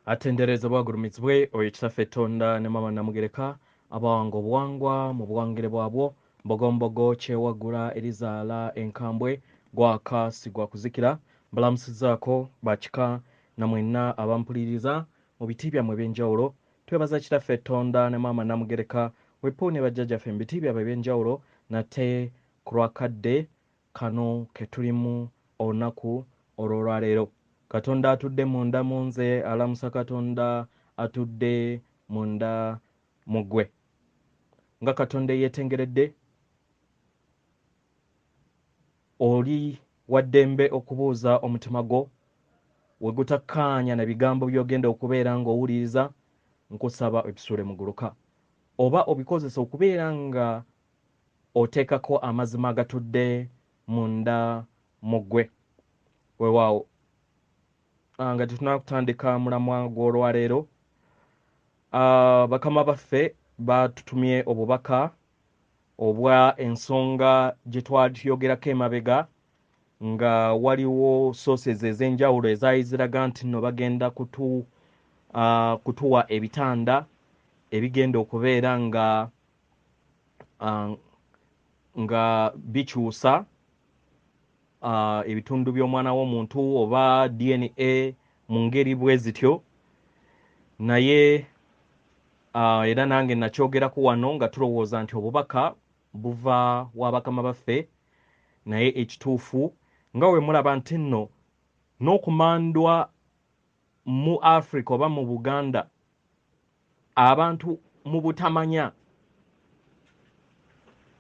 Atenderezebwa agulumizibwe oyo Kitaffe Tonda ne Maama Namugereka abawanga obuwangwa mu buwangire bwabwo, mbogombogo kyewaggula erizaala enkambwe, gwaka si gwa kuzikira. Mbalamusizzaako bakika na mwenna abampuliriza mu biti byammwe eby'enjawulo. Twebaza Kitaffe Tonda ne Maama Namugereka wepo ne bajjajjaffe mu biti byabwe eby'enjawulo nate ku lw'akadde kano ke tulimu olunaku olw'olwaleero. Katonda atudde munda mu nze alamusa Katonda atudde munda mu ggwe. Nga Katonda eyeetengeredde, oli wa ddembe okubuuza omutima gwo we gutakkaanya na bigambo by'ogenda okubeera ng'owuliriza, nkusaba obisuule muguluka oba obikozesa okubeera nga oteekako amazima agatudde munda mu ggwe. Weewaawo nga tetunaba kutandika mulamwa gw'olwaleero, bakama baffe batutumye obubaka obwa ensonga gye twali tuyogerako emabega, nga waliwo sources ez'enjawulo ezaali ziraga nti nno bagenda kutuwa ebitanda ebigenda okubeera nga bikyusa ebitundu by'omwana w'omuntu oba DNA mu ngeri bwe zityo. Naye era nange nakyogerako wano nga tulowooza nti obubaka buva wa bakama baffe, naye ekituufu nga we mulaba nti nno n'okumandwa mu Africa oba mu Buganda abantu mu butamanya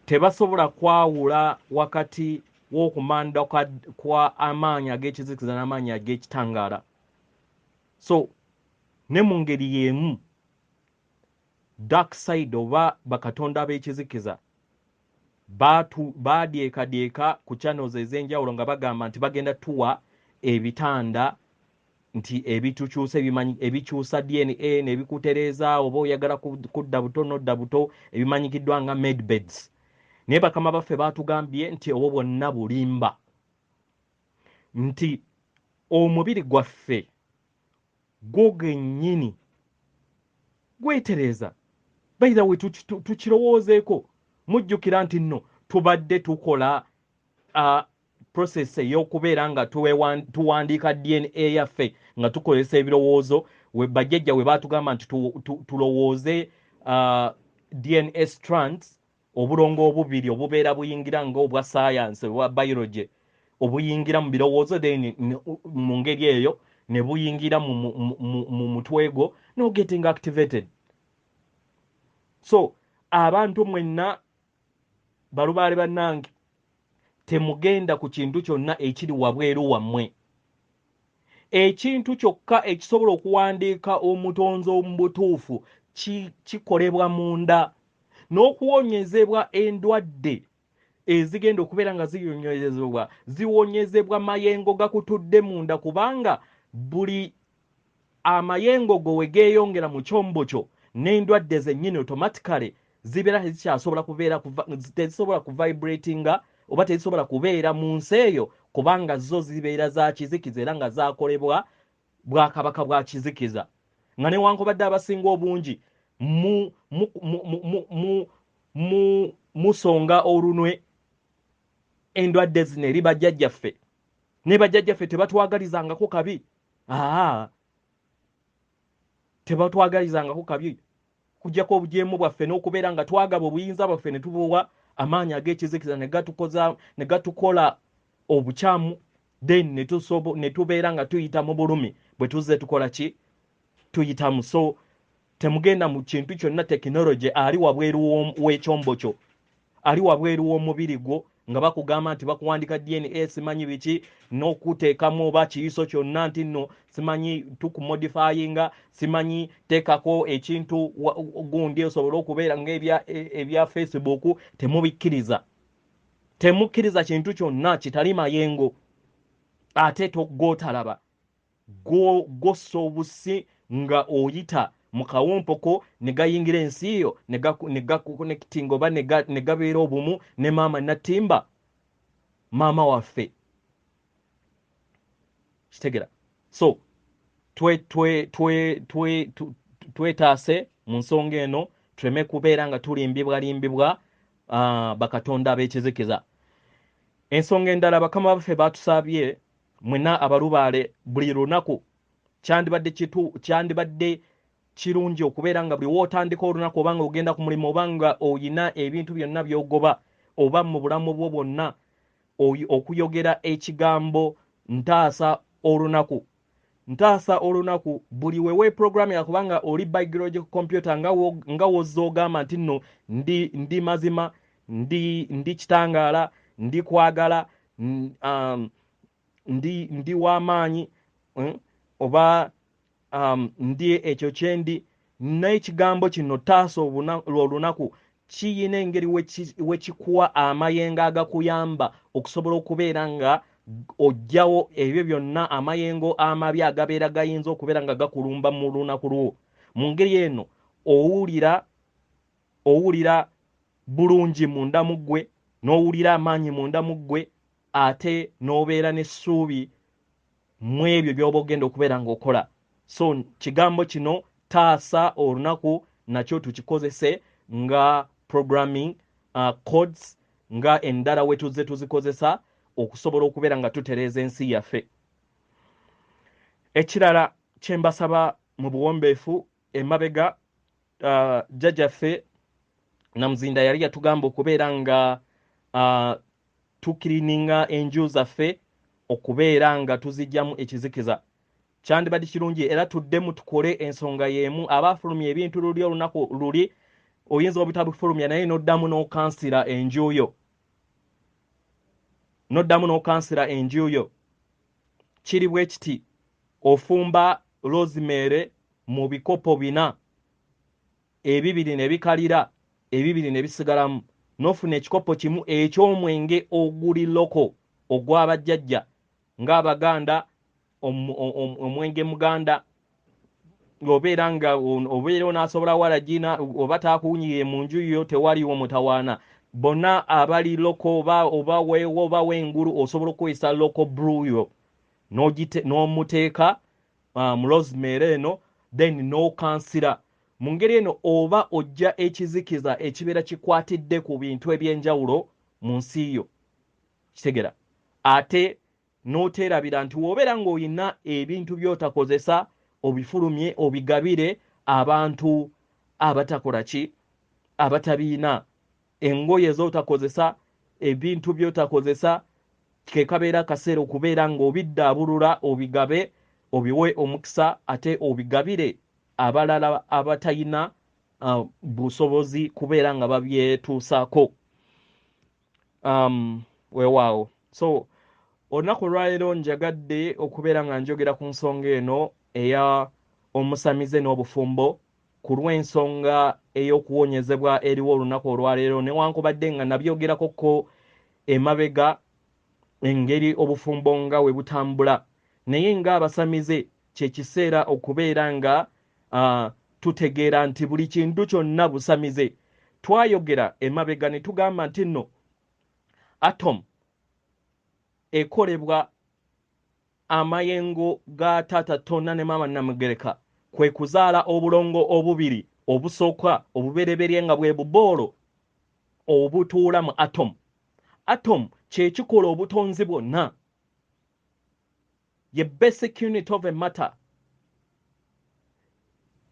tebasobola kwawula wakati w'okumanda kwa amaanyi ag'ekizikiza n'amaanyi ag'ekitangaala. So ne mu ngeri y'emu dark side oba bakatonda ab'ekizikiza baadyekadyeka ku channels ez'enjawulo nga bagamba nti bagenda tuwa ebitanda nti ebitukyusa, ebikyusa DNA n'ebikutereeza oba oyagala kudda buto n'odda buto, ebimanyikiddwa nga medbeds. Naye bakama baffe baatugambye nti obwo bwonna bulimba, nti omubiri gwaffe gwo gennyini gwetereeza. By the way, tukirowoozeeko, mujjukira nti nno tubadde tukola process ey'okubeera nga tuwandiika DNA yaffe nga tukozesa ebirowoozo. We bajjajja we baatugamba nti tulowooze DNA strands, obulongo obubiri obubeera buyingira nga obwa science obwa biology obuyingira mu birowoozo, then mu ngeri eyo ne buyingira mu mutwe gwo no getting activated. So abantu mwenna balubaale bannange, temugenda ku kintu kyonna ekiri wabweru wammwe. Ekintu kyokka ekisobola okuwandiika omutonzi mu butuufu kikolebwa munda, n'okuwonyezebwa endwadde ezigenda okubeera nga ziwonyezebwa, ziwonyezebwa mayengo gakutudde munda, kubanga buli amayengo go we geeyongera mu kyombo kyo n'endwadde zennyini automatically zibeera tezikyasobola kubeera tezisobola kuvibratinga oba tezisobola kubeera mu nsi eyo, kubanga zo zibeera za kizikiza era nga zaakolebwa bwakabaka bwa kizikiza. Nga newankubadde abasinga obungi musonga olunwe endwadde zino eri bajjajjaffe, ne bajjajjaffe tebatwagalizangako kabi. Tebatwagalizangako kabi kujjako obujeemu bwaffe n'okubeera nga twagaba obuyinza bwaffe ne tubuwa amaanyi ag'ekizikiza ne gatukola obukyamu, then ne tubeera nga tuyita mu bulumi bwe tuzze tukola ki, tuyitamu. So temugenda mu kintu kyonna tekinologi ali wabweru w'ekyombo kyo, ali wabweru w'omubiri gwo, nga bakugamba nti bakuwandika DNA simanyi biki n'okuteekamu oba kiyiso kyonna nti nno simanyi tukumodifyinga, simanyi teekako ekintu gundi osobole okubeera ebya Facebook. Temubikkiriza, temukkiriza kintu kyonna kitali mayengo ate gotalaba gossa obusi nga oyita mu kawumpoko ne gayingira ensi yo ne gakuconnectinga oba ne gabeera obumu ne maama Natimba, maama waffe. Kitegera? So Twetaase mu nsonga eno, tuleme kubeera nga tulimbibwalimbibwa bakatonda ab'ekizikiza. Ensonga endala, bakama baffe batusabye mwenna abalubaale, buli lunaku kyandibadde kirungi okubeera nga buli wootandika olunaku, oba nga ogenda ku mulimu, oba nga oyina ebintu byonna by'ogoba, oba mu bulamu bwo bwonna, okuyogera ekigambo "ntaasa olunaku, ntaasa olunaku" buli wewe program ya, kubanga oli biological computer. Nga wozza ogamba nti nno ndi mazima, ndi kitangaala, ndi kwagala, ndi w'amaanyi, oba ndi ekyo kyendi. N'ekigambo kino "taasa olunaku" kiyina engeri wekikuwa amayengo agakuyamba okusobola okubeera nga ojjawo ebyo byonna, amayengo amabi agabeera gayinza okubeera nga gakulumba mu lunaku lwo. Mu ngeri eno owulira bulungi munda mu ggwe, n'owulira amaanyi munda mu ggwe, ate n'obeera n'essuubi mu ebyo by'oba ogenda okubeera ng'okola. So kigambo kino "taasa olunaku" nakyo tukikozese nga programming codes, nga endala we tuzze tuzikozesa okusobola okubeera nga tutereeza ensi yaffe. Ekirala kye mbasaba mu buwombeefu, emabega jjajjaffe Namuzinda yali yatugamba okubeera nga tukirininga enju zaffe, okubeera nga tuzijjamu ekizikiza. Kyandibadde kirungi era tuddemu tukole ensonga y'emu. Abaafulumya ebintu luli, olunaku luli oyinza obutabifulumya, naye n'oddamu n'okansira enju yo, n'oddamu n'okansira enju yo. Kiri bwe kiti: ofumba rosemary mu bikopo bina, ebibiri ne bikalira, ebibiri ne bisigalamu, n'ofuna ekikopo kimu eky'omwenge oguli local ogw'abajjajja ng'Abaganda, omwenge muganda. Obeera nga obeera onaasobola walagina oba taakuwunyirire mu nju yo, tewaliwo mutawaana. Bonna abali local, oba weewo oba wengulu, osobola okukozesa local brew yo n'omuteeka mu rosemary eno, then n'okansira. Mu ngeri eno oba ojja ekizikiza ekibeera kikwatidde ku bintu ebyenjawulo mu nsi yo. Kitegera? Ate n'oteerabira nti w'obeera ng'olina ebintu by'otakozesa, obifulumye, obigabire abantu abatakola ki, abatabiina. Engoye z'otakozesa, ebintu by'otakozesa, ke kabeera akaseera okubeera ng'obiddaabulula, obigabe, obiwe omukisa, ate obigabire abalala abatayina busobozi kubeera nga babyetuusaako. Weewaawo. So olunaku olwaleero njagadde okubeera nga njogera ku nsonga eno eya omusamize n'obufumbo, ku lw'ensonga ey'okuwonyezebwa eriwo olunaku olwaleero, newankubadde nga nabyogerako ko emabega engeri obufumbo nga we butambula. Naye ng'abasamize, kyekiseera okubeera nga tutegeera nti buli kintu kyonna busamize. Twayogera emabega ne tugamba nti nno atom ekolebwa amayengo ga taata Tonna ne maama Namugereka, kwe kuzaala obulongo obubiri obusooka obubereberye, nga bwe buboolo obutuula mu atom. Atom kyekikola obutonzi bwonna, ye basic unit of a matter,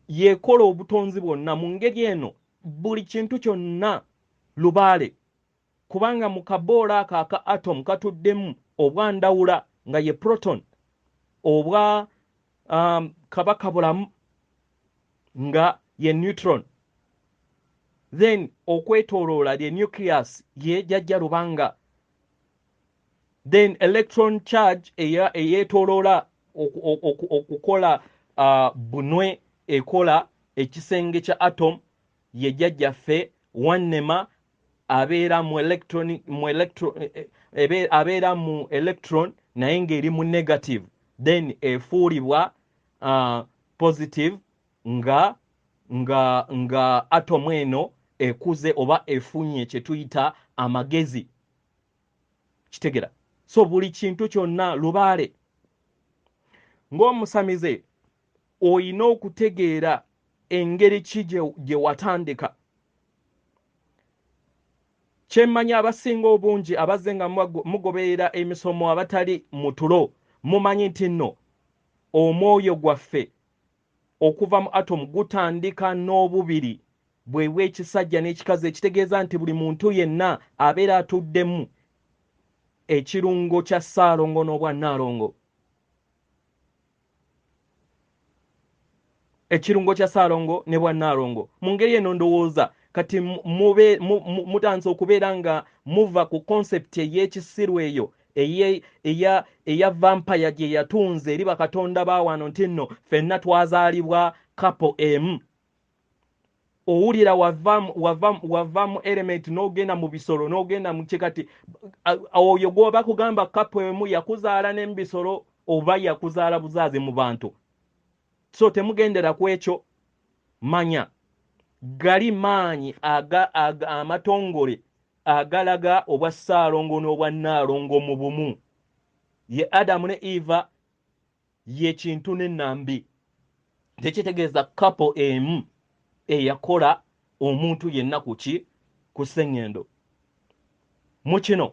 yekola obutonzi bwonna. Mu ngeri eno buli kintu kyonna lubaale, kubanga mu kaboolo ako aka atom katuddemu obwandawula nga ye proton, obwa kabaka bulamu nga ye neutron, then okwetooloola lye nucleus ye jajja lubanga, then electron charge eyeetooloola okukola bunwe ekola ekisenge kya atom ye jjajjaffe Wannema, abeera mu electron, mu electro, abeera mu electron naye ng'eri mu negative, then efuulibwa positive nga atom eno ekuze oba efunye kye tuyita amagezi. Kitegera? So buli kintu kyonna lubaale. Ng'omusamize, Oyina okutegeera engeri ki gye watandika. Kyemmanyi abasinga obungi abazze nga mugoberera emisomo abatali mu tulo, mumanyi nti nno omwoyo gwaffe okuva mu atomu gutandika n'obubiri bwe bw'ekisajja n'ekikazi, ekitegeeza nti buli muntu yenna abeera atuddemu ekirungo kya Ssaalongo n'obwannaalongo. Ekirungo kya Ssaalongo ne bwannaalongo. Mu ngeri eno ndowooza kati mutandise okubeera nga muva ku concept ey'ekisiru eyo eya vampire gye yatunze eri bakatonda ba wano nti nno ffenna twazaalibwa couple emu. Owulira wava mu element n'ogenda mu bisolo n'ogenda mu kikati, oyo gw'oba kugamba couple emu yakuzaala ne mu bisolo oba yakuzaala buzaazi mu bantu. So temugendera ku ekyo. Manya gali maanyi amatongole agalaga obwa Ssaalongo n'obwa Nnaalongo mu bumu. Ye Adamu ne Eva, ye Kintu n'Ennambi. Tekitegeeza couple emu eyakola omuntu yenna ku ki ku sseŋŋendo. Mu kino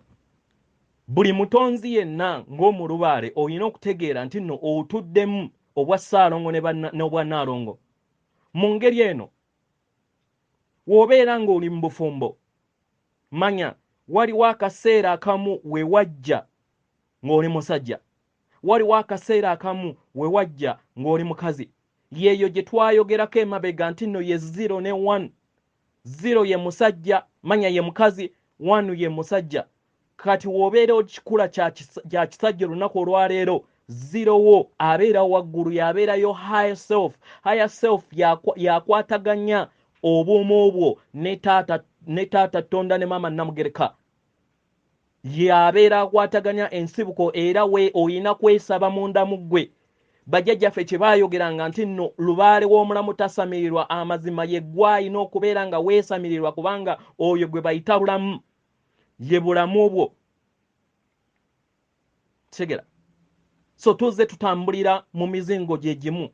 buli mutonzi yenna ng'omulubaale olina okutegeera nti nno otuddemu obwa Ssaalongo n'obwa Nnaalongo. Mu ngeri eno w'obeera ng'oli mu bufumbo, manya waliwo akaseera akamu we wajja ng'oli musajja, waliwo akaseera akamu we wajja ng'oli mukazi. Yeeyo gye twayogerako emabega nti nno ye 0 ne 1. 0 ye musajja, manya ye mukazi, 1 ye musajja. Kati w'obeera okikula kya kisajja olunaku olwaleero, 0 wo abeera waggulu, yabeerayo higher self. Higher self yakwataganya obumu obwo ne taata Tonda ne maama Namugereka. Yabeera akwataganya ensibuko, era we oyina kwesaba munda mu ggwe. Bajjajjaffe kye baayogeranga nti nno lubaale w'omulamu tasamirirwa, amazima ye ggwe alina okubeera nga weesamirirwa, kubanga oyo gwe bayita bulamu, ye bulamu bwo. Tegera. So tuzze tutambulira mu mizingo gye gimu.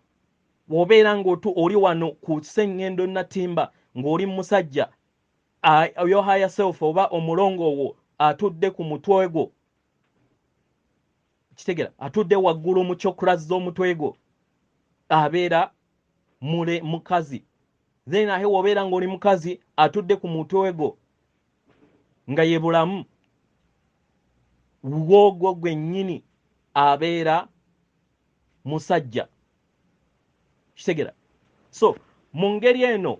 Bw'obeera ng'oli wano ku sseŋŋendo Natimba ng'oli musajja, your higher self oba omulongo wo atudde ku mutwe gwo. Kitegera, atudde waggulu mu chakra z'omutwe gwo, abeera mule mukazi. Then ahe w'obeera ng'oli mukazi atudde ku mutwe gwo nga ye bulamu bwogwo gwennyini, abeera musajja. Kitegera. So mu ngeri eno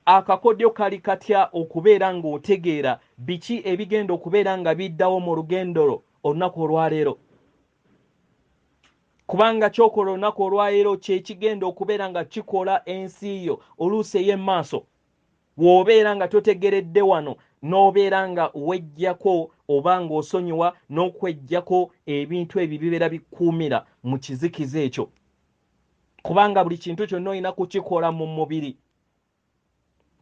akakodyo kali katya okubeera ng'otegeera biki ebigenda okubeera nga biddawo mu lugendo lwo olunaku olwaleero, kubanga ky'okola olunaku olwaleero kye kigenda okubeera nga kikola ensi yo oluusi ey'emmaaso. Bw'obeera nga totegeredde wano n'obeera nga wejjako oba ng'osonyiwa n'okwejjako ebintu ebyo bibeera bikuumira mu kizikiza ekyo, kubanga buli kintu kyonna olina kukikola mu mubiri,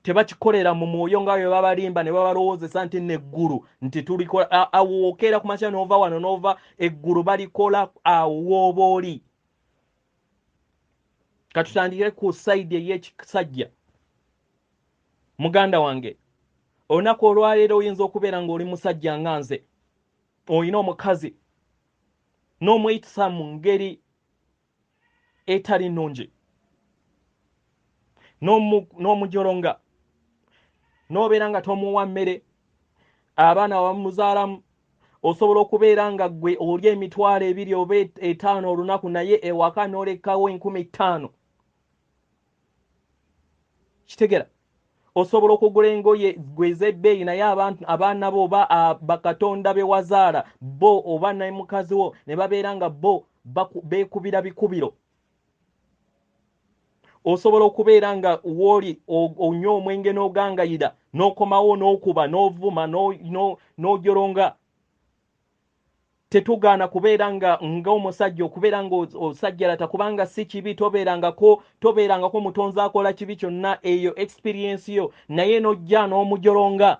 tebakikolera mu mwoyo nga bwe babalimba ne babalowoozesa nti neggulu nti tulikola. Awo okeera ku makya n'ova wano n'ova eggulu balikola awo w'oba oli. Katutandikire ku sayidi ey'ekisajja. Muganda wange, olunaku olwaleero oyinza okubeera ng'oli musajja nga nze, olina omukazi n'omuyitisa mu ngeri etali nnungi, n'omujolonga, n'obeera nga tomuwa mmere, abaana bamuzaalamu. Osobola okubeera nga ggwe oli 20,000 oba 5 olunaku, naye ewaka n'olekawo 5,000. Kitegera. Osobola okugula engoye gwe ez'ebbeeyi, naye abaana bo oba bakatonda be wazaala bo oba ne mukazi wo ne babeera nga bo beekubira bikubiro. Osobola okubeera nga w'oli onywa omwenge n'ogangayira, n'okomawo n'okuba n'ovuma n'ojolonga. Tetugaana kubeera ng'omusajja okubeera ng'osajjalata, kubanga si kibi, tobeerangako mutonzi akola kibi kyonna, eyo experience yo, naye n'ojja n'omujolonga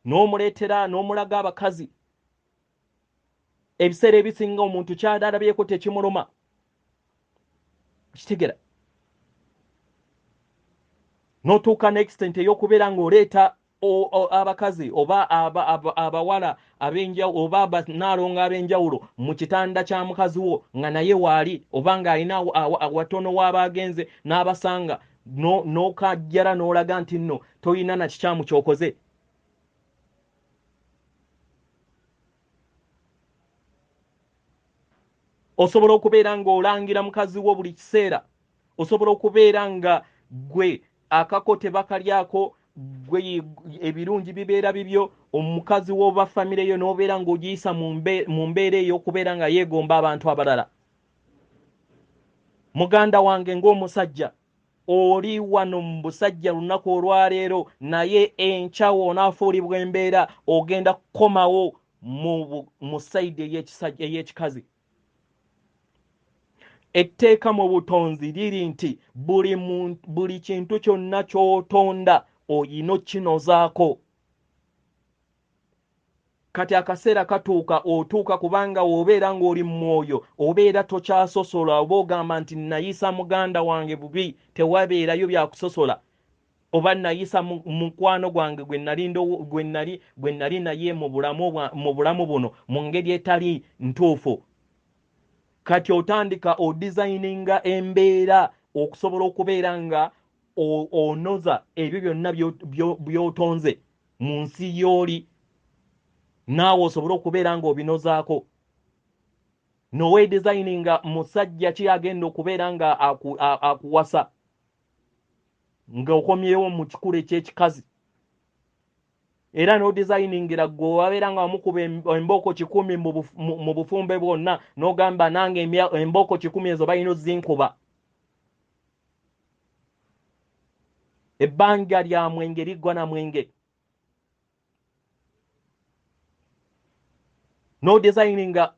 n'omuleetera n'omulaga abakazi. Ebiseera ebisinga omuntu ky'alabyeko tekimuluma. Kitegera. N'otuuka n'extent ey'okubeera ng'oleeta abakazi oba abawala ab'enjawulo oba banaalongo ab'enjawulo mu kitanda kya mukazi wo nga naye waali oba ng'alina watono w'aba agenze n'abasanga, n'okajjala n'olaga nti nno toyina na kikyamu ky'okoze. Osobola okubeera ng'olangira mukazi wo buli kiseera. Osobola okubeera nga gwe akako tebakalyako, gwe ebirungi bibeera bibyo, omukazi wo oba famire yo n'obeera ng'ogiyisa mu mbeera ey'okubeera nga yeegomba abantu abalala. Muganda wange ng'omusajja, oli wano mu busajja lunaku olwaleero, naye enkya w'onaafuulibwa embeera ogenda kukomawo mu sayidi ey'ekikazi. Etteeka mu butonzi liri nti buli kintu kyonna ky'otonda oyina okukinozaako. Kati akaseera katuuka otuuka kubanga obeera ng'oli mu mwoyo, obeera tokyasosola, oba ogamba nti nayisa muganda wange bubi, tewabeerayo byakusosola, oba nayisa mukwano gwange gwe nali naye mu bulamu buno mu ngeri etali ntuufu. Kati otandika odesigninga embeera okusobola okubeera nga onoza ebyo byonna by'otonze mu nsi y'oli, naawe osobole okubeera ng'obinozaako. Nowedesigninga musajja ki agenda okubeera nga akuwasa ng'okomyewo mu kikula eky'ekikazi, era n'odesigningira gwe wabeera nga wamukuba embooko 10 mu bufumbe bwonna, n'ogamba nange embooko 10 ezo balina ozinkuba. Ebbanga lya mwenge liggwa na mwenge. N'odesigninga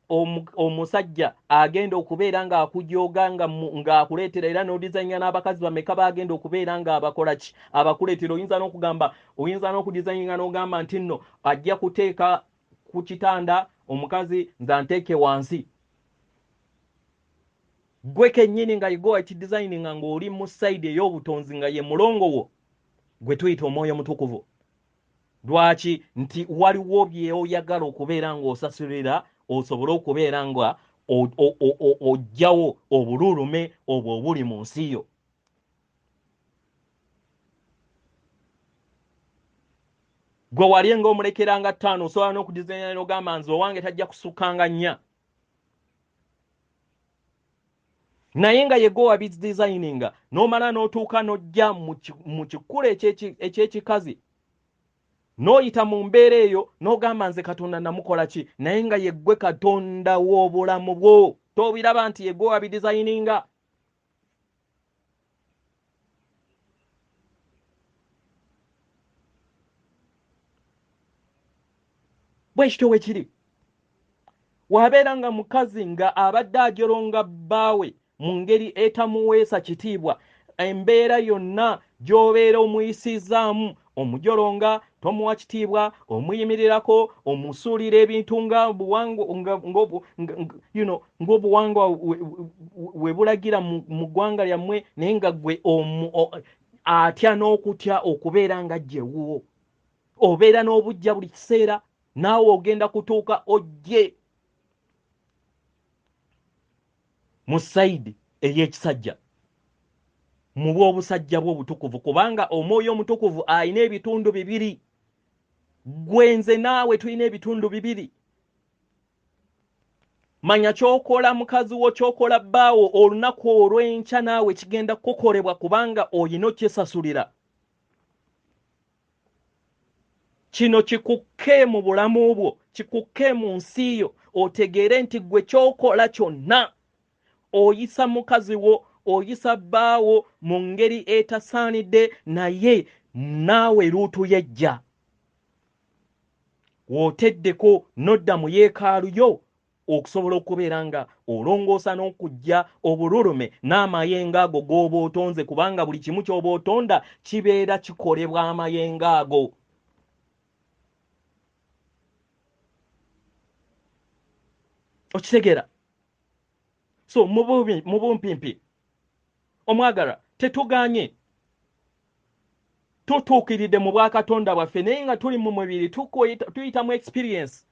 omusajja agenda okubeera ng'akujooga ng'akuleetera, era n'odesigninga n'abakazi bameka baagenda okubeera ng'abakola ki, abakuleetera. Oyinza n'okugamba, oyinza n'okudesigninga n'ogamba nti nno ajja kuteeka ku kitanda omukazi nze anteeke wansi. Gwe kennyini nga ye wakidesigninga ng'oli mu sayidi ey'obutonzi nga ye mulongo wo gwe tuyita omwoyo omutukuvu. Lwaki? Nti waliwo by'oyagala okubeera ng'osasulira osobole okubeera nga oggyawo obululume obwo obuli mu nsi yo. Gwe wali ng'omulekeranga 5, osobola n'okudizayina n'ogamba nze owange tajja kusukkanga 4. Naye nga ye gwe wabidizayininga, n'omala n'otuuka n'ojja mu kikula eky'ekikazi, n'oyita mu mbeera eyo n'ogamba nze Katonda namukola ki, naye nga ye ggwe Katonda w'obulamu bwo. Tobiraba nti ye gwe wabidizayininga. Bwe kityo bwe kiri. Wabeera nga mukazi nga abadde ajolonga bbaawe mu ngeri etamuweesa kitiibwa, embeera yonna gy'obeera omuyisizaamu, omujolonga, tomuwa kitiibwa, omuyimirirako, omusuulira ebintu nga ng'obuwangwa we bulagira mu ggwanga lyammwe, naye nga ggwe atya n'okutya okubeera nga jjewuwo. Obeera n'obujja buli kiseera, naawe ogenda kutuuka ojje mu sayidi ey'ekisajja, mu bw'obusajja bw'obutukuvu, kubanga omwoyo omutukuvu alina ebitundu bibiri. Ggwe nze naawe tulina ebitundu bibiri. Manya ky'okola mukazi wo, ky'okola bbaawo, olunaku olw'enkya naawe kigenda kukolebwa, kubanga olina okyesasulira. Kino kikukke mu bulamu bwo, kikukke mu nsi yo, otegeere nti ggwe ky'okola kyonna oyisa mukazi wo, oyisa bbaawo mu ngeri etasaanidde, naye naawe luutu yejja. W'oteddeko n'odda mu yeekaalu yo okusobola okubeera nga olongoosa n'okuggya obululume n'amayengo ago g'oba otonze, kubanga buli kimu ky'oba otonda kibeera kikolebwa amayengo ago. Okitegeera? So mu bumpimpi, omwagalwa, tetuganye. Tutuukiridde mu bwakatonda bwaffe, naye nga tuli mu mubiri tuyita mu experience.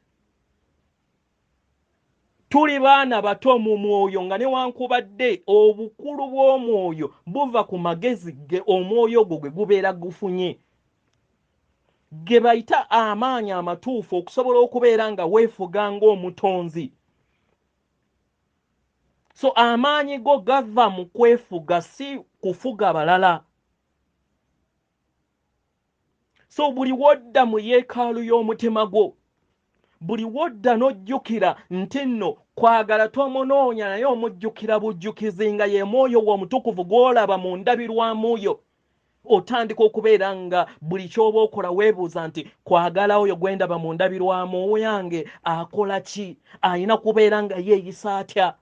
Tuli baana bato mu mwoyo, nga newankubadde obukulu bw'omwoyo buva ku magezi ge omwoyo ogwo gwe gubeera gufunye, ge bayita amaanyi amatuufu okusobola okubeera nga weefuga ng'omutonzi. So amaanyi go gava mu kwefuga, si kufuga balala. So buli wodda mu yeekaalu y'omutima gwo, buli wodda n'ojjukira nti nno kwagala tomunoonya, naye omujjukira bujjukizi nga ye mwoyo wo omutukuvu gw'olaba mu ndabirwamu yo. Otandika okubeera nga buli ky'oba okola weebuuza nti kwagala oyo gwendaba mu ndabirwamu yange akola ki, alina kubeera nga yeeyisa atya.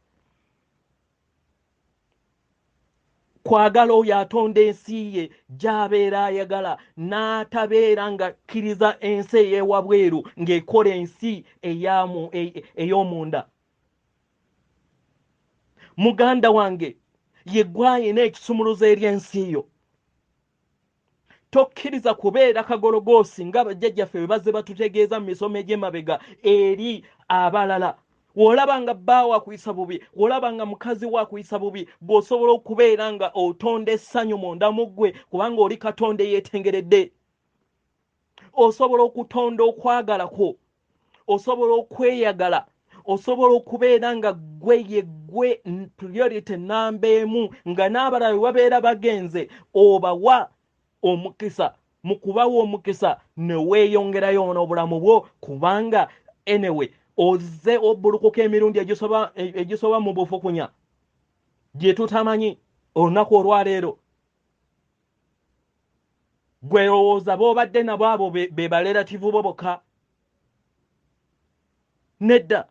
Kwagala oyo atonda ensi ye gy'abeera ayagala, n'atabeera ng'akkiriza ensi ey'ewabweru ng'ekola ensi ey'omunda. Muganda wange, ye gw'alina ekisumuluzo eri ensi yo. Tokkiriza kubeera kagologoosi nga bajjajjaffe bwe bazze batutegeeza mu misomo egy'emabega eri abalala. W'olaba nga bbaawo akuyisa bubi, w'olaba nga mukazi wo akuyisa bubi, gw'osobola okubeera nga otonda essanyu munda mu ggwe kubanga oli Katonda eyeetengeredde. Osobola okutonda okwagala kwo, osobola okweyagala, osobola okubeera nga ggwe ye ggwe priority namba emu, nga n'abalala bwe babeera bagenze obawa omukisa. Mu kubawa omukisa ne weeyongerayo n'obulamu bwo, kubanga anyway ozze obbulukuka emirundi egisoba mu bufukunya gye tutamanyi olunaku olwaleero. Gwe lowooza b'obadde nabo abo be balerativu bo bokka. Nedda,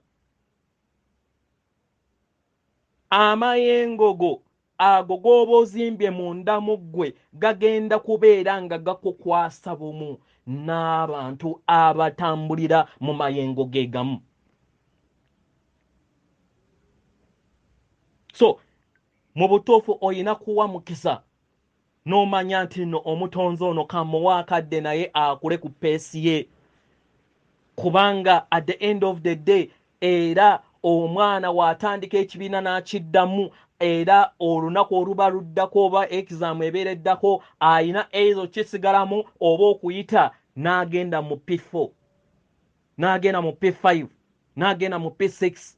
amayengo go ago g'oba ozimbye munda mu ggwe gagenda kubeera nga gakukwasa bumu n'abantu abatambulira mu mayengo ge gamu. So mu butuufu olina kuwa mukisa n'omanya nti nno omutonzi ono kamuwa akadde naye akule ku peesi ye, kubanga at the end of the day era omwana w'atandika ekibiina n'akiddamu, era olunaku oluba luddako oba exam ebeera eddako ayina ezo kisigalamu oba okuyita n'agenda mu P4, n'agenda mu P5, n'agenda mu P6.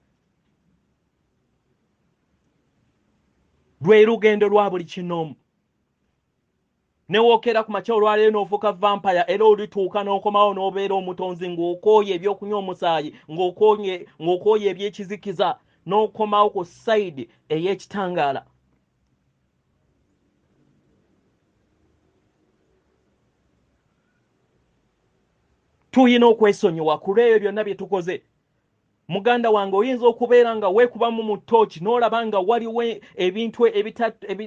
Lwe lugendo lwa buli kinoomu. Ne wookera ku makya olwaleero n'ofuuka vampire, era olituuka n'okomawo n'obeera omutonzi ng'okooye ebyokunywa omusaayi, ng'okooye ebyekizikiza, n'okomawo ku sayidi ey'ekitangaala. Tulina okwesonyiwa ku lw'ebyo byonna bye tukoze. Muganda wange, oyinza okubeera nga weekubamu mu ttooki n'olaba nga waliwo ebintu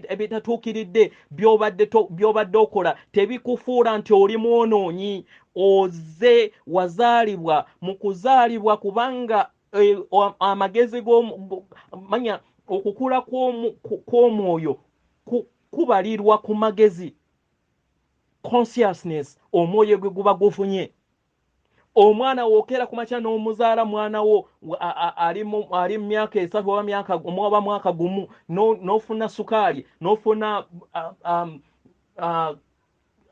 ebitatuukiridde by'obadde okola, tebikufuula nti oli mwonoonyi. Ozze wazaalibwa mu kuzaalibwa, kubanga amagezi manya okukula kw'omwoyo kubalirwa ku magezi, consciousness omwoyo gwe guba gufunye. Omwana w'okeera ku makya n'omuzaala, mwana wo ali mu myaka 3 oba myaka oba mwaka gumu, n'ofuna sukaali, n'ofuna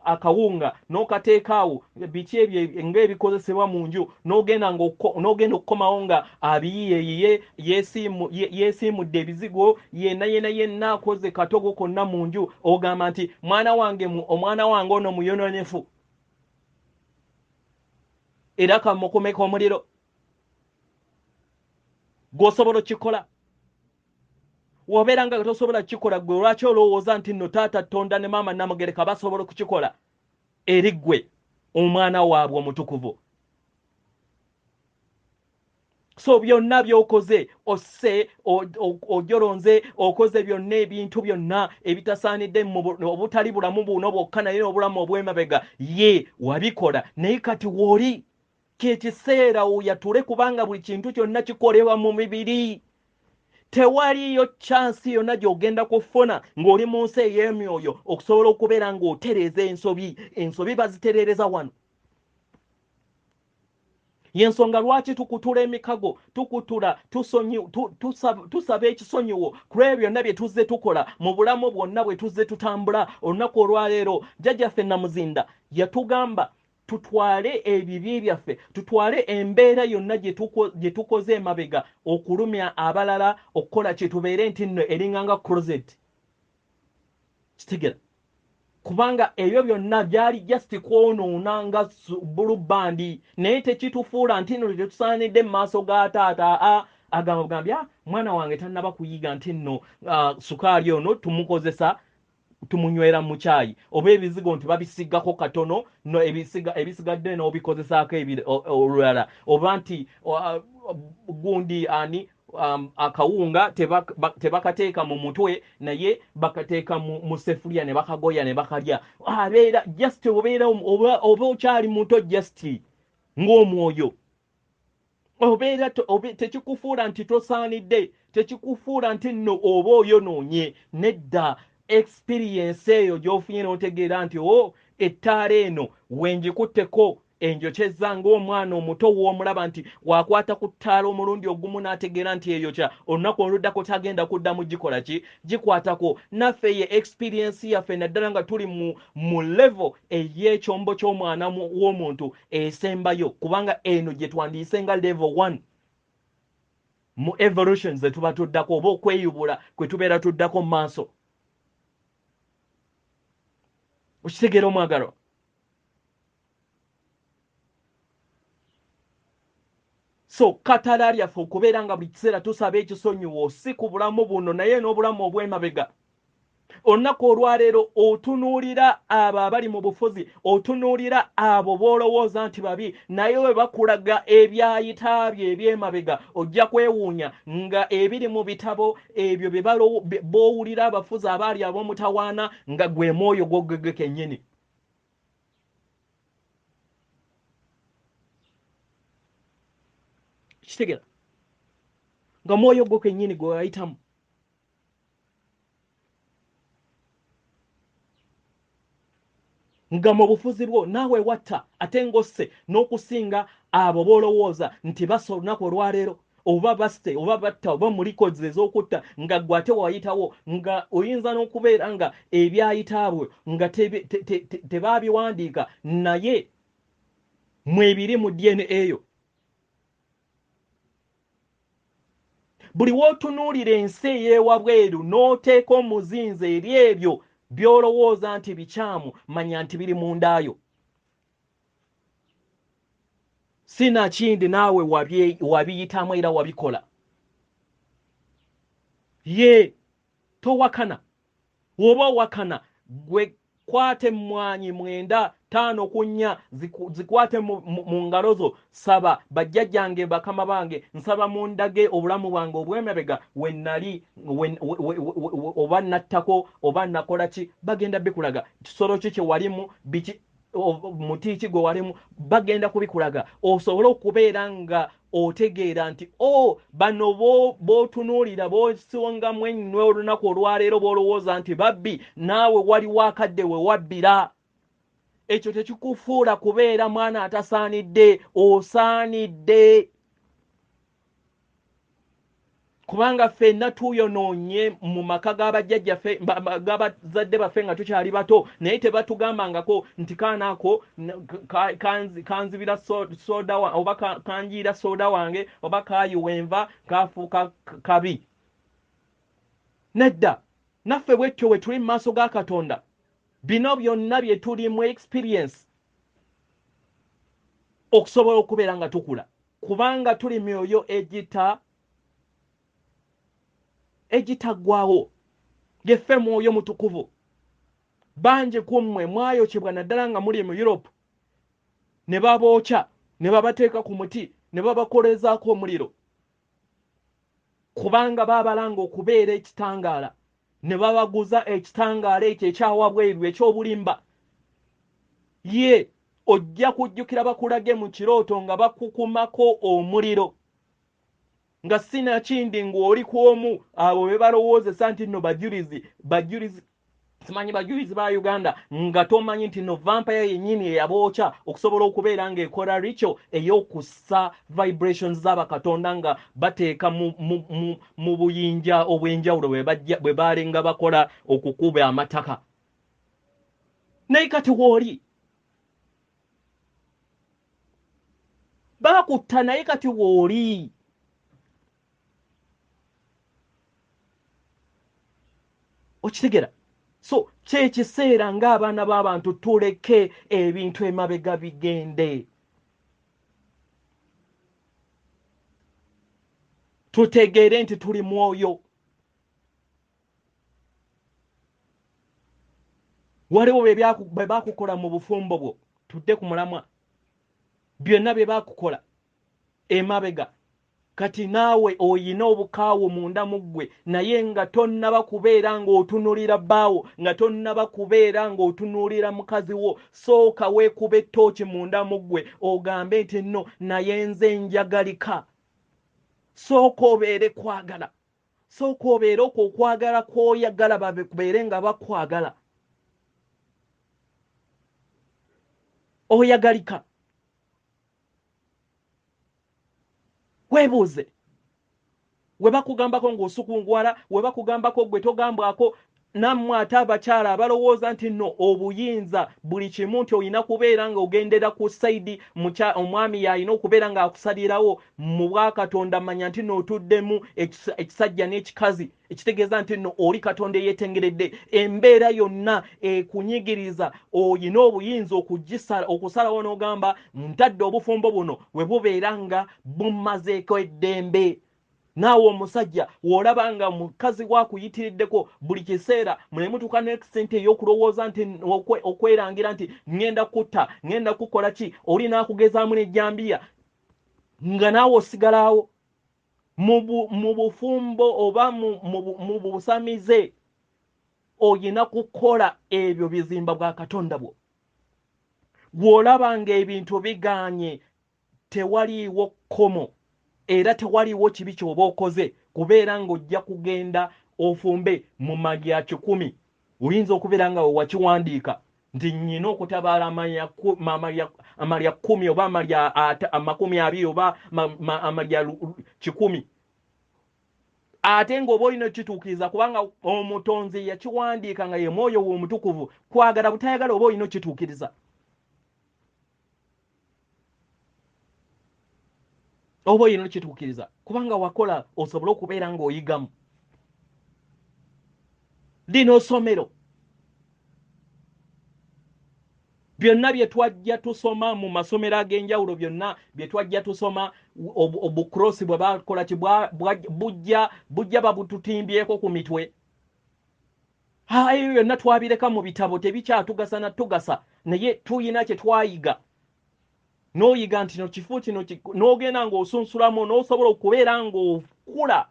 akawunga n'okateeka awo, biki ebyo ng'ebikozesebwa mu nju, n'ogenda okukomawo nga abiyiyeeyiye, yeesiimudde ebizigo, yenna yenna yenna akoze katogo konna mu nju, ogamba nti mwana wange, omwana wange ono muyonoonefu, era kamukumeko omuliro. Gw'osobola okukikola. W'obeera nga tosobola kukikola ggwe, lwaki olowooza nti nno taata Tonda ne maama Namugereka basobola okukikola eri ggwe omwana waabwe omutukuvu? So byonna by'okoze, osse, ojolonze, okoze byonna ebintu byonna ebitasaanidde obutali bulamu buno bwokka naye n'obulamu obw'emabega, ye wabikola, naye kati w'oli kye kiseera oyatule, kubanga buli kintu kyonna kikolebwa mu mibiri. Tewaliyo chance yonna gy'ogenda kufuna ng'oli mu nsi ey'emyoyo okusobola okubeera ng'otereeza ensobi. Ensobi bazitereereza wano. Yensonga lwaki tukutula emikago, tukutula, tusaba ekisonyiwo ku ebyo byonna bye tuzze tukola mu bulamu bwonna bwe tuzze tutambula. Olunaku olwaleero jjajjaffe Namuzinda yatugamba tutwale ebibi byaffe, tutwale embeera yonna gye tukoze emabega okulumya abalala, okukola kye tubeere nti nno eringanga closet. Kitegera? Kubanga ebyo byonna byali just kwonoona nga blue band, naye tekitufuula nti nno tetusaanidde mu maaso ga taata. Agamba bugambye, mwana wange tannaba kuyiga nti nno sukaali ono tumukozesa, tumunywera mu kyayi, oba ebizigo nti babisigako katono, no ebisigadde n'obikozesaako olulala, oba nti gundi ani akawunga tebakateeka mu mutwe naye bakateeka mu sefuliya ne bakagoya ne bakalya. Abeera just obeera oba okyali muto just ng'omwoyo, obeera tekikufuula nti tosaanidde, tekikufuula nti nno oba oyonoonye. Nedda, experience eyo gy'ofunye n'otegeera nti o ettaala eno wengikutteko enjokyeza ng'omwana omuto w'omulaba nti wakwata ku ttaala omulundi ogumu n'ategeera nti eyokya, olunaku oluddako tagenda kuddamu gikola ki, gikwatako. Naffe ye experience yaffe naddala nga tuli mu level ey'ekyombo ky'omwana w'omuntu esembayo, kubanga eno gye twandiyise nga level 1 mu evolution ze tuba tuddako oba okweyubula kwe tubeera tuddako mu maaso. Okitegeera omwagalwa? So katala lyaffe okubeera nga buli kiseera tusaba ekisonyiwo si ku bulamu buno naye n'obulamu obw'emabega. Olunaku olwaleero otunuulira abo abali mu bufuzi, otunuulira abo b'olowooza nti babi, naye bwe bakulaga ebyayita bye eby'emabega ojja kwewuunya nga ebiri mu bitabo ebyo bye b'owulira abafuzi abaali ab'omutawaana nga gwe mwoyo gwogege kennyini. Kitegera nga mwoyo gwo kennyini gwe wayitamu. Nga mu bufuzi bwo naawe watta ate ng'osse n'okusinga abo b'olowooza nti bassa olunaku olwaleero, oba basse oba batta oba mulikozi ez'okutta, nga ggwe ate wayitawo, nga oyinza n'okubeera nga ebyayitaabwe nga tebaabiwandiika naye mwebiri mu DNA eyo. Buli w'otunuulira ensi ey'ewabweru n'oteeka omuzinzi eri ebyo by'olowooza nti bikyamu, manya nti biri mundaayo. Sinakindi naawe wabiyitamu era wabikola. Ye towakana, oba owakana gwe kwate emmwanyi 9 5 ku 4 zikwate mu ngalo zo. Saba bajjajjange bakama bange, nsaba mundage obulamu bwange obw'emabega we nali oba nattako oba nakola ki, bagenda bikulaga. Kisolo ki kye walimu, biki muti ki gwe walimu, bagenda kubikulaga osobole okubeera nga otegeera nti o bano b'otunuulira b'osongamu ennwe olunaku olwaleero b'olowooza nti babbi, naawe waliwo akadde we wabbira. Ekyo tekikufuula kubeera mwana atasaanidde, osaanidde. Kubanga ffenna tuyonoonye mu maka g'abajjajjaffe, g'abazadde baffe nga tukyali bato, naye tebatugambangako nti kaana ako kanzibira soda oba kanjiira soda wange oba kaayiwa enva kafuuka kabi. Nedda, naffe bwetyo bwe tuli mu maaso ga Katonda. Bino byonna bye tuli mu experience okusobola okubeera nga tukula, kubanga tuli myoyo egitaggwawo. Yeffe mwoyo mutukuvu. Bangi ku mmwe mwayokebwa naddala nga muli mu Europe, ne babookya ne babateeka ku muti ne babakolezaako omuliro, kubanga baabalanga okubeera ekitangaala ne babaguza ekitangaala ekyo ekyawabweru eky'obulimba. Ye ojja kujjukira bakulage mu kirooto nga bakukumako omuliro. Nga sinakindi ng'oli ku omu abo be balowoozesa nti nno bajulizi, bajulizi simanyi bajulizi ba Uganda, nga tomanyi nti no vampire yennyini eyabookya okusobola okubeera ng'ekola ritual ey'okussa vibrations z'abakatonda nga bateeka mu buyinja obw'enjawulo bwe baalenga bakola okukuba amataka. Naye kati wooli baakutta, naye kati wooli okitegera. So kyekiseera ng'abaana b'abantu tuleke ebintu emabega bigende, tutegeere nti tuli mwoyo. Waliwo bwe bakukola mu bufumbo bwo, tudde ku mulamwa, byonna bye bakukola emabega, kati naawe oyina obukaawu munda mu ggwe, naye nga tonnaba kubeera ng'otunuulira bbaawo, nga tonnaba kubeera ng'otunuulira mukazi wo, sooka weekuba ettooki munda mu ggwe ogambe nti nno naye nze njagalika. Sooka obeere kwagala, sooka obeere okwo okwagala kw'oyagala babeere nga bakwagala. Oyagalika. Weebuuze, we bakugambako ng'osukunguwala, we bakugambako gwe togambwako. Nammwe ate abakyala abalowooza nti nno obuyinza buli kimu, nti olina kubeera ng'ogendera ku sayidi omwami y'alina okubeera ng'akusalirawo mu bwakatonda, manya nti nno otuddemu ekisajja n'ekikazi, ekitegeeza nti nno oli Katonda eyeetengeredde. Embeera yonna ekunyigiriza olina obuyinza okusalawo n'ogamba ntadde obufumbo buno we bubeera nga bummazeeko eddembe. Naawe omusajja w'olaba nga mukazi wakuyitiriddeko buli kiseera, ne mutuuka n'extent ey'okulowooza nti okwerangira nti ŋŋenda kutta, ŋŋenda kukola ki, oli n'akugezaamu n'ejjambiya nga naawe osigalaawo mu bufumbo oba mu busamize, olina kukola ebyo bizimba bwa Katonda bwo. Bw'olaba ng'ebintu bigaanye, tewaliiwo kkomo era tewaliiwo kibi ky'oba okoze kubeera ng'ojja kugenda ofumbe mu malya 100. Oyinza okubeera nga wakiwandiika nti nnyina okutabaala amalya 10 oba amalya 20 oba amalya 100, ate ng'oba olina okukituukiriza kubanga omutonzi yakiwandiika nga ye mwoyo we omutukuvu. Kwagala butayagala oba olina okukituukiriza, oba olina okukituukiriza kubanga wakola osobole okubeera ng'oyigamu. Lino ssomero, byonna bye twajja tusoma mu masomero ag'enjawulo, byonna bye twajja tusoma, obukurosi bwe bakola ki bujja babututimbyeko ku mitwe. Ebyo byonna twabireka mu bitabo, tebikyatugasa na tugasa, naye tuyina kye twayiga. N'oyiga nti no kifo kino, n'ogenda ng'osunsulamu n'osobola okubeera ng'okula.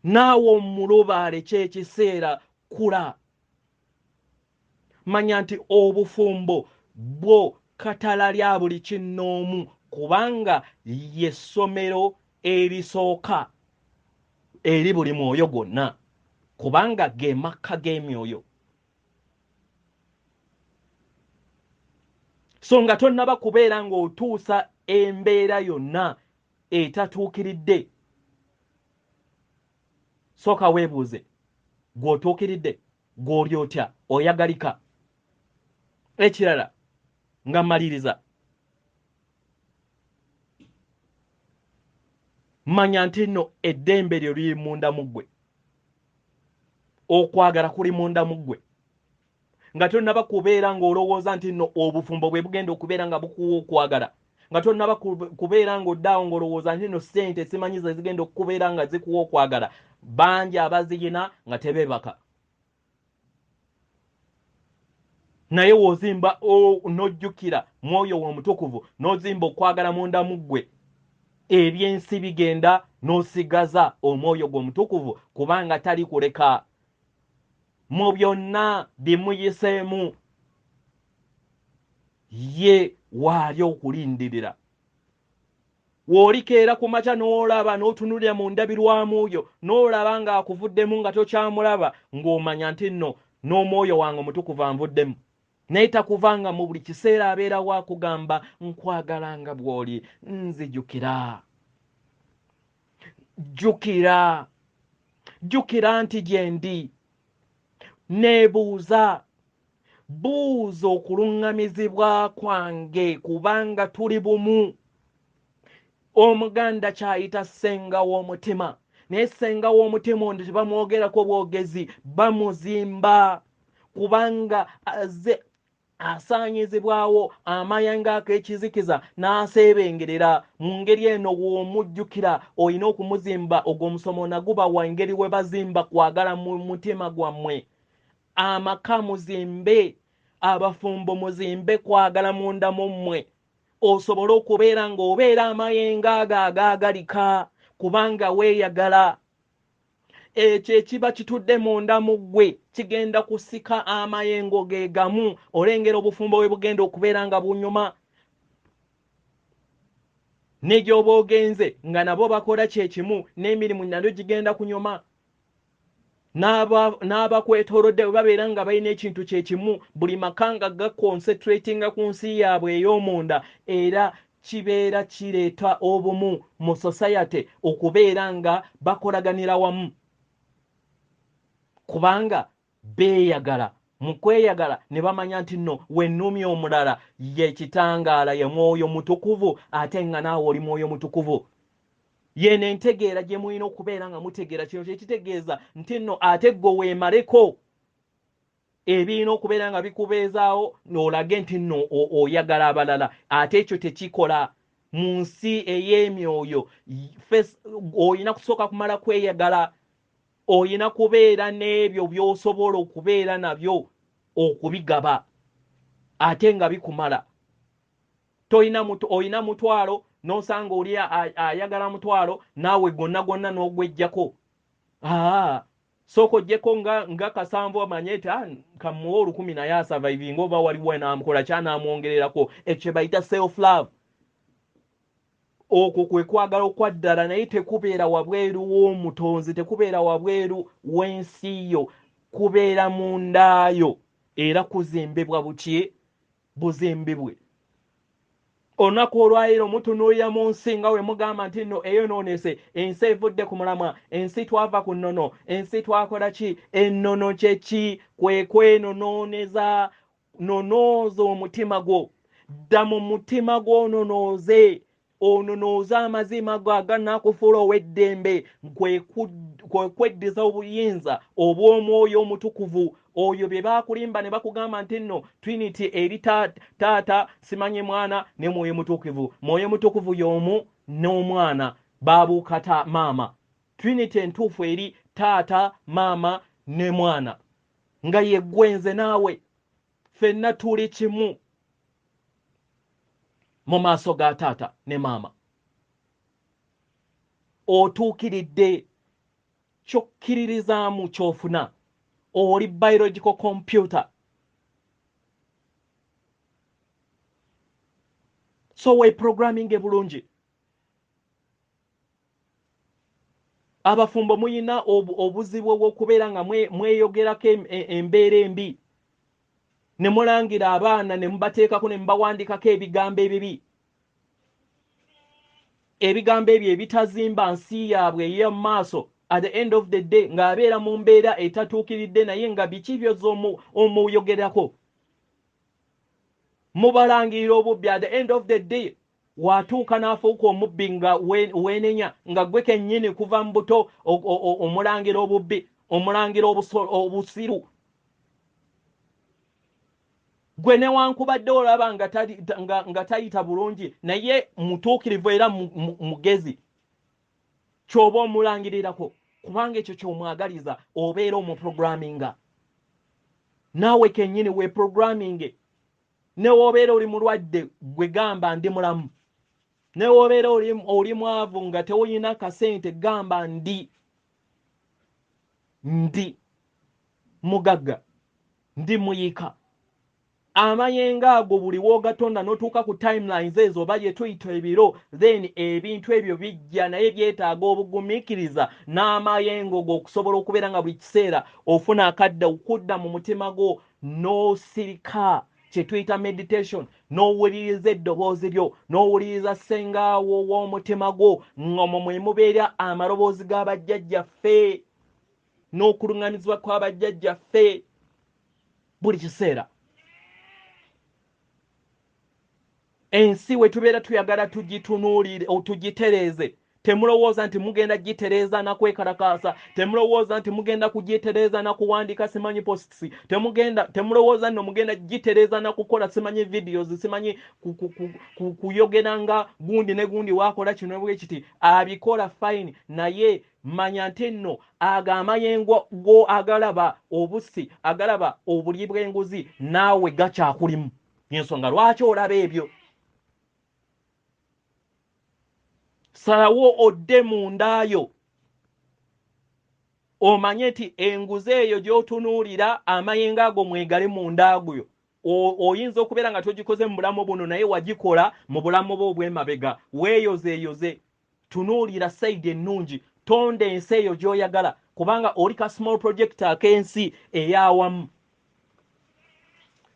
Naawe omulubaale kyekiseera kula, manya nti obufumbo bwo katala lya buli kinnoomu, kubanga ye ssomero erisooka eri buli mwoyo gwonna, kubanga ge makka g'emyoyo. So nga tonnaba kubeera ng'otuusa embeera yonna etatuukiridde, sooka weebuuze gw'otuukiridde, gw'oli otya, oyagalika. Ekirala nga mmaliriza, manya nti nno eddembe lyo liri munda mu ggwe, okwagala kuli munda mu ggwe. Nga tonnaba kubeera ng'olowooza nti nno obufumbo bwe bugenda okubeera nga bukuwa okwagala, nga tonnaba kubeera ng'oddaawo ng'olowooza nti nno ssente simanyi ze zigenda okubeera nga zikuwa okwagala, bangi abaziyina nga tebeebaka. Naye w'ozimba n'ojjukira mwoyo wo omutukuvu, n'ozimba okwagala munda mu ggwe, ebyensi bigenda n'osigaza omwoyo gwo omutukuvu, kubanga tali kuleka mu byonna bimuyiseemu, ye waali okulindirira. W'olikeera ku makya n'olaba n'otunulira mu ndabirwamu yo n'olaba ng'akuvuddemu nga tokyamulaba, ng'omanya nti nno n'omwoyo wange omutukuvu anvuddemu. Naye takuvanga mu buli kiseera abeera wakugamba nkwagala nga bw'oli, nzijukira. Jjukira, jjukira nti gye ndi. Neebuuza, buuza okuluŋŋamizibwa kwange kubanga tuli bumu. Omuganda kyayita ssenga w'omutima, naye ssenga w'omutima ono tebamwogerako bwogezi, bamuzimba kubanga azze asaanyizibwawo amayengo ak'ekizikiza n'aseebengerera. Mu ngeri eno w'omujjukira olina okumuzimba. Ogwo omusomo nagubawa engeri we bazimba kwagala mu mutima gwammwe. Amaka muzimbe, abafumbo muzimbe kwagala munda mu mmwe, osobole okubeera ng'obeera amayengo ago agaagalika kubanga weeyagala. Ekyo ekiba kitudde munda mu ggwe kigenda kusika amayengo ge gamu. Olengera obufumbo bwe bugenda okubeera nga bunyuma, ne gy'oba ogenze nga nabo bakola kye kimu, n'emirimu nagyo gigenda kunyuma. N'abakwetoolodde bwe babeera nga balina ekintu kye kimu, buli maka nga gaconcentratinga ku nsi yaabwe ey'omunda, era kibeera kireeta obumu mu society okubeera nga bakolaganira wamu kubanga beeyagala. Mu kweyagala ne bamanya nti nno wennumya omulala ye kitangaala, ye mwoyo mutukuvu, ate nga naawe oli mwoyo mutukuvu. Yeno entegeera gye mulina okubeera nga mutegeera. Kino kyekitegeeza nti nno ate ggwe weemaleko ebirina okubeera nga bikubeezaawo n'olage nti nno oyagala abalala. Ate ekyo tekikola mu nsi ey'emyoyo. Olina kusooka kumala kweyagala, olina kubeera n'ebyo by'osobola okubeera nabyo okubigaba ate nga bikumala. Olina mutwalo n'osanga oli ayagala mutwalo, naawe gwonna gwonna n'ogwejjako. Sooka oggyeko nga kasanvu, omanye nti kamuwe 1,000 naye asurvivinga, oba waliwo n'amukola kyanaamwongererako. Ekyo kye bayita self love. Okwo kwe kwagala okwa ddala, naye tekubeera wabweru w'omutonzi, tekubeera wabweru w'ensi yo, kubeera mundaayo era kuzimbibwa buki buzimbibwe. Olunaku olwaleero mutunuulira mu nsi nga we mugamba nti nno eyonoonese, ensi evudde ku mulamwa, ensi twava ku nnono, ensi twakola ki? Ennono kye ki? Kwe kwenonooneza. Nonooza omutima gwo, dda mu mutima gwo ononooze, ononooze amazima go aganaakufuula ow'eddembe. Kwe kweddiza obuyinza obw'omwoyo omutukuvu. Oyo bye baakulimba ne bakugamba nti nno Trinity eri taata simanyi mwana ne mwoyo mutukuvu. Mwoyo mutukuvu y'omu n'omwana baabuuka ta maama. Trinity entuufu eri taata, maama ne mwana, nga ye ggwe nze naawe, ffenna tuli kimu mu maaso ga taata ne maama. Otuukiridde kyokkiririzaamu ky'ofuna, oli biological computer. So we programming bulungi. Abafumbo muyina obuzibu obw'okubeera nga mweyogerako embeera embi, ne mulangira abaana ne mubateekako ne mubawandiikako ebigambo ebibi, ebigambo ebyo ebitazimba nsi yaabwe ey'omu maaso. At the end of the day ng'abeera mu mbeera etatuukiridde, naye nga biki byozza omuyogerako? Mubalangirira obubbi. At the end of the day watuuka n'afuuka omubbi nga weenenya nga gwe kennyini kuva mu buto omulangira obubbi, omulangira obusiru. Gwe newankubadde olaba nga tayita bulungi, naye mutuukirivu era mugezi, ky'oba omulangirirako, kubanga ekyo ky'omwagaliza obeera omuprogramminga. Naawe kennyini weprogramminge. Ne w'obeera oli mulwadde, gwe gamba ndi mulamu. Ne w'obeera oli mwavu nga tewolina kasente, gamba ndi mugagga, ndi muyiika. Amayengo ago buli w'ogatonda n'otuuka ku timelines ezo oba lye tuyita ebiro, then ebintu ebyo bijja, naye byetaaga obugumiikiriza n'amayengo go okusobola okubeera nga buli kiseera ofuna akadde okudda mu mutima gwo n'osirika, kye tuyita meditation, n'owuliriza eddoboozi lyo, n'owuliriza ssengaawo w'omutima gwo, ng'omwo mwe mubeera amaloboozi g'abajjajjaffe n'okuluŋŋamizibwa kw'abajjajjaffe buli kiseera. Ensi we tubeera tuyagala tugitunuulire, tugitereeze. Temulowooza nti mugenda gitereeza na kwekalakaasa, temulowooza nti mugenda kugitereeza na kuwandiika simanyi posts, temulowooza nno mugenda gitereeza na kukola simanyi videos, simanyi kuyogera nga gundi ne gundi waakola kino bwe kiti. Abikola fine, naye manya nti nno ago amayengo go agalaba obusi, agalaba obulyi bw'enguzi, naawe gakyakulimu. Ensonga lwaki olaba ebyo? Salawo odde mundaayo, omanye nti enguzi eyo gy'otunuulira, amayengo ago mwegali mundaago. Oyinza okubeera nga togikoze mu bulamu buno, naye wagikola mu bulamu bwo obw'emabega. Weeyozeeyoze, tunuulira side ennungi, tonda ensi eyo gy'oyagala, kubanga oli ka small project ak'ensi ey'awamu.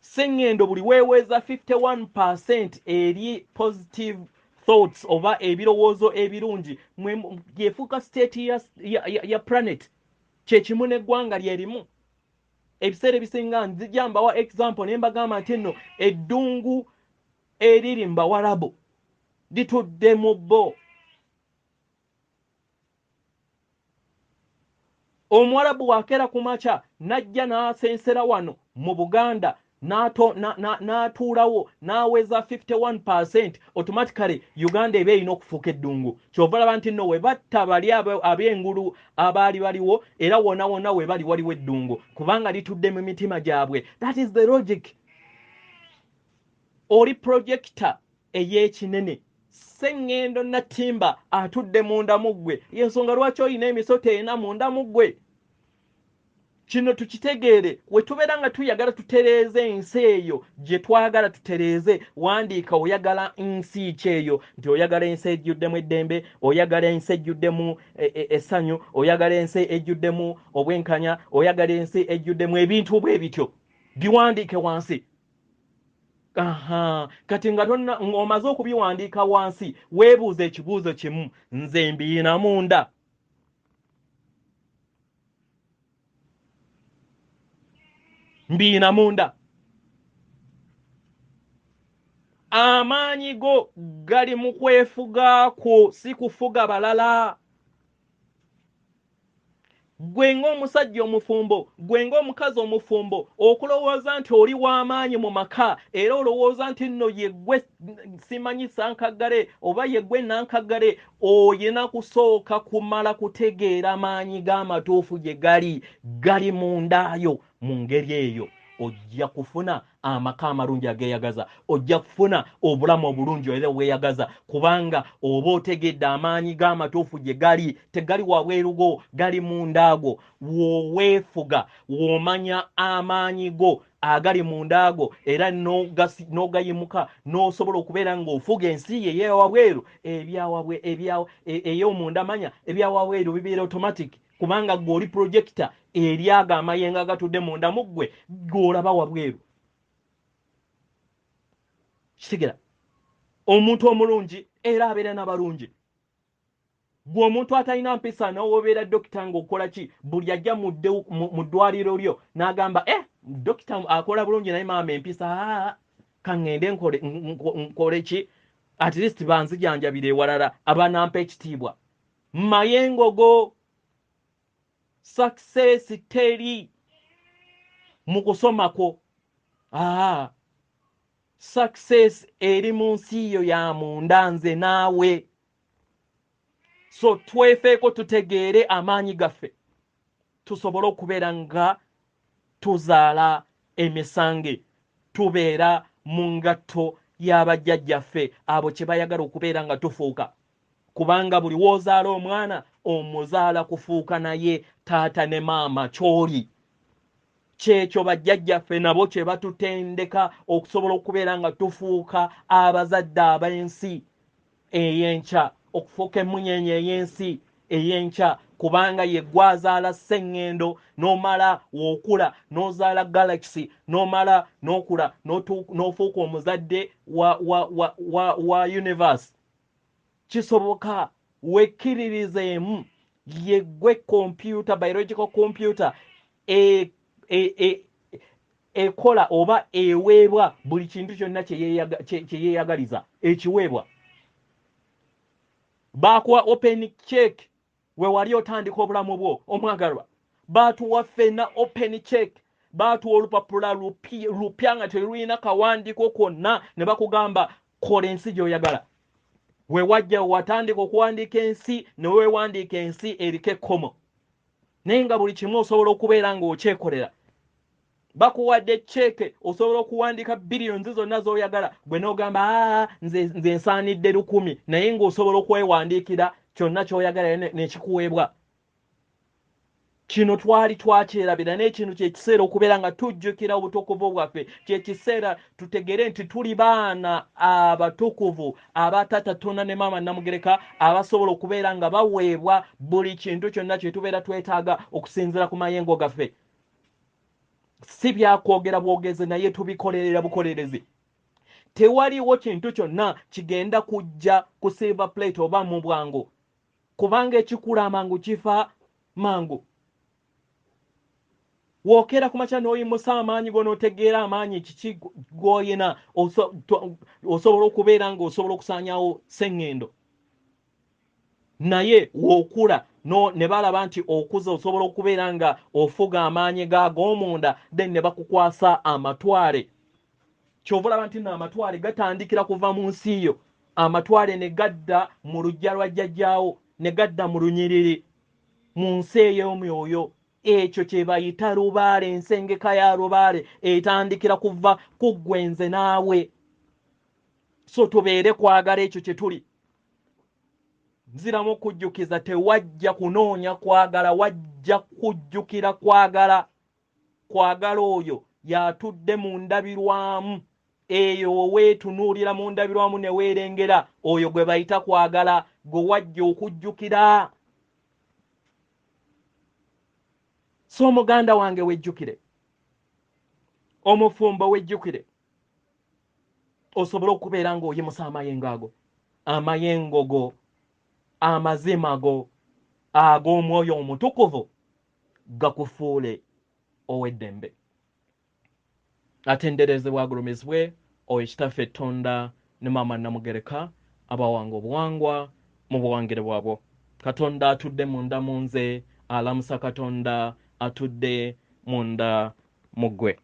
Sseŋŋendo buli weeweeza 51% eri positive thoughts oba ebirowoozo ebirungi, yefuuka state ya planet. Kyekimu n'eggwanga lyerimu. Ebiseera ebisinga nzija mbawa example ne mbagamba nti nno eddungu eriri mu Bawarabu litudde mu bo. Omuwarabu wakeera ku makya n'ajja n'asensera wano mu Buganda, n'atuulawo n'aweza 51%, automatically Uganda eba erina okufuuka eddungu. Kyova olaba nti nno we batta bali ab'engulu abaali baliwo, era wonna wonna we bali waliwo eddungu, kubanga litudde mu mitima gyabwe. That is the logic. Oli projector ey'ekinene. Sseŋŋendo Natimba atudde munda mu ggwe. Yensonga lwaki olina emisota ena munda mu ggwe. Kino tukitegeere, we tubeera nga tuyagala tutereeze ensi eyo gye twagala tutereeze, wandiika oyagala nsi ki eyo, nti oyagala ensi ejjuddemu eddembe, oyagala ensi ejjuddemu essanyu, oyagala ensi ejjuddemu obwenkanya, oyagala ensi ejjuddemu ebintu bwe bityo. Biwandiike wansi. Aha, kati nga ng'omaze okubiwandiika wansi, weebuuze ekibuuzo kimu: nze mbiyina munda? Mbiyina munda? Amaanyi go gali mu kwefuga kwo, si kufuga balala. Gwe ng'omusajja omufumbo, gwe ng'omukazi omufumbo, okulowooza nti oli w'amaanyi mu maka, era olowooza nti nno yeggwe simanyi sankaggale oba yeggwe nankaggale, oyina kusooka kumala kutegeera maanyi g'amatuufu gye gali. Gali mundaayo. Mu ngeri eyo ojja kufuna amaka amalungi ageeyagaza, ojja kufuna obulamu obulungi era obweyagaza, kubanga oba otegedde amaanyi g'amatuufu gye gali. Tegali wabweru go, gali mundaago. W'oweefuga, w'omanya amaanyi go agali mundaago, era n'ogayimuka n'osobola okubeera ng'ofuga ensi ye ey'ewabweru. Ebyawabwe ey'omunda, manya ebyawabweru bibeera automatic, kubanga gwe oli projector eri ago amayengo agatudde munda mu ggwe g'olaba wabweru. Kitegera, omuntu omulungi era abeera n'abalungi. Gwe omuntu atalina mpisa, n'owobeera dokita ng'okola ki, buli ajja mu ddwaliro lyo n'agamba, "Eh, dokita akola bulungi, naye maama empisa, kaŋŋende nkole ki, at least banzijanjabira ewalala abanampa ekitiibwa." Mayengo go. Success teri mu kusomako. Aa, success eri mu nsi yo ya munda, nze naawe. So twefeeko, tutegeere amaanyi gaffe, tusobole okubeera nga tuzaala emisange, tubeera mu ngatto y'abajjajjaffe abo kye bayagala okubeera nga tufuuka, kubanga buli w'ozaala omwana omuzaala kufuuka naye taata ne maama ky'oli. Kyekyo bajjajjaffe nabo kye batutendeka okusobola okubeera nga tufuuka abazadde ab'ensi ey'enkya, okufuuka emmunyeenye ey'ensi ey'enkya, kubanga ye gwazaala sseŋŋendo, n'omala w'okula n'ozaala galaxy, n'omala n'okula n'ofuuka omuzadde wa universe. Kisoboka, wekkiririzeemu. Ye gwe computer, biological computer ekola oba eweebwa buli kintu kyonna kye yeeyagaliza, ekiweebwa. Baakuwa open check we wali otandika obulamu bwo omwagalwa. Baatuwa ffenna open check, baatuwa olupapula lupya nga terulina kawandiiko konna, ne bakugamba kola ensi gy'oyagala. We wajja watandika okuwandiika ensi, ne weewandiika ensi eriko ekkomo, naye nga buli kimu osobola okubeera ng'okyekolera. Bakuwadde cheeke, osobola okuwandiika billions zonna z'oyagala, gwe n'ogamba aa nze nsaanidde 1000, naye ng'osobola okwewandiikira kyonna ky'oyagala nekikuweebwa. Kino twali twakyerabira, naye kino kye kiseera okubeera nga tujjukira obutukuvu bwaffe. Kye kiseera tutegere nti tuli baana abatukuvu aba taata Tonda ne maama Namugereka, abasobola okubeera nga baweebwa buli kintu kyonna kye tubeera twetaaga okusinziira ku mayengo gaffe. Si byakwogera bwogezi, naye tubikolerera bukolerezi. Tewaliwo kintu kyonna kigenda kujja ku silver plate oba mu bwangu, kubanga ekikula amangu kifa mangu. Wookera ku makya n'oyimusa amaanyi go n'otegeera amaanyi kiki g'oyina, osobola okubeera ng'osobola okusaanyaawo sseŋŋendo. Naye w'okula ne balaba nti okuze, osobola okubeera nga ofuga amaanyi g'ag'omunda, then ne bakukwasa amatwale. Ky'ova olaba nti nno amatwale gatandikira kuva mu nsi yo, amatwale ne gadda mu luggya lwa jjajjaawo, ne gadda mu lunyiriri mu nsi ey'omwoyo. Ekyo kye bayita lubaale, ensengeka ya lubaale etandikira kuva ku ggwe nze naawe. So tubeere kwagala ekyo kye tuli. Nziramu okujjukiza, tewajja kunoonya kwagala, wajja kujjukira kwagala. Kwagala oyo y'atudde mu ndabirwamu eyo, weetunuulira mu ndabirwamu ne weerengera, oyo gwe bayita kwagala, gwe wajja okujjukira. So omuganda wange wejjukire, omufumbo wejjukire, osobole okubeera ng'oyimusa amayengo ago, amayengo go, amazima go ag'omwoyo omutukuvu gakufuule ow'eddembe. Atenderezebwa agulumizibwe oyo Kitaffe Tonda ne Maama Namugereka, abawanga obuwangwa mu buwangire bwabwo. Katonda atudde munda mu nze alamusa Katonda atudde munda mu ggwe.